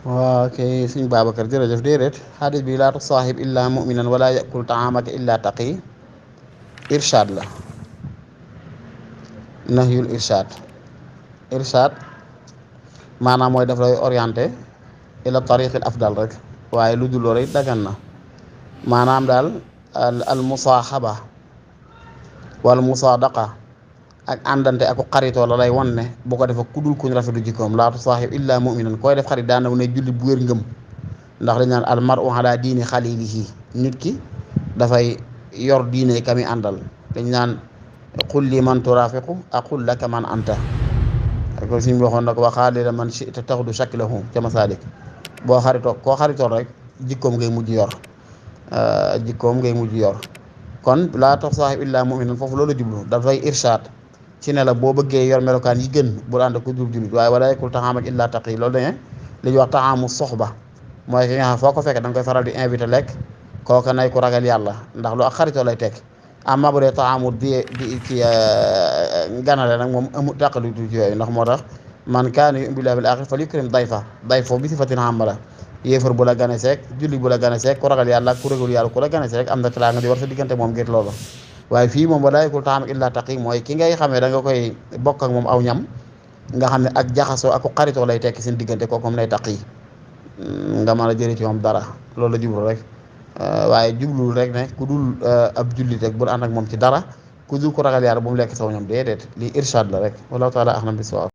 waaw kay suñu Babacar jërëjëf. déedéet xadis bi laa tusaaxib illa muminan wala yakul taamaka illa taqi irshad la, nahyul irshad. irshad maanaam mooy daf lay orienté ila tariqil afdal rek, waaye lu dul loolu it dagan na. maanaam daal al musaaxaba wal musaadaqa ak àndante ak xaritoo la lay wan ne bu ko defa ku dul kuñ rafetlu jikkoom. laa tusaaxib illa muminan koy def xarit daana ne jullit bu wér ngëm, ndax dañ naan al mar'u ala diini xalilihi, nit ki dafay yor diine kami àndal. dañ naan qul li man turafiqu aqul laka man anta, ko suñ waxoon nag wa xaalila man chita taxdu shaklahu ca masalik. boo xaritoo koo xaritoon rek jikkoom ngay mujj yor, jikkoom ngay mujj yor. kon laa tax saaxib illaa muminan foofu loolu jublu dafay irshaad ci ne la boo bëggee yor melokaan yi gën bul ànd ku dul jullit. waaye wala yakul taxaam ak illaa taqi loolu dañe li ñuy wax taxaamu soxba mooy ki nga xam foo ko fekkee da nga koy faral di invité lekk, kooka nay ku ragal yàlla, ndax lu ak xaritoo lay tekk. amma bu dee taxaamu di ci ganale nag moom amul tàqali ci yooyu, ndax moo tax man kaana yu'minu billaahi wal aaxirati falyukrim dayfa. dayfa bi sifatin amma la, yéefar bu la gane seek julli bu la gane seek ku ragal yàlla ku ragul yàlla ku la gane seek am na teraanga di war sa diggante moom ngir loolu. waaye fii moom wala yakul taxaam illaa taqi mooy ki ngay xamee da nga koy bokk ak moom aw ñam nga xam ne ak jaxasoo ak xaritoo lay tekki seen diggante kooku moom lay taqi nga mën a jëlee ci moom dara. loolu la jublu rek, waaye jublul rek ne ku dul ab jullit rek bul ànd ak moom ci dara, ku dul ko ragal yàlla bu mu lekk saw ñam déedéet. lii irshad la rek. wallahu taala axnam bi sawaab.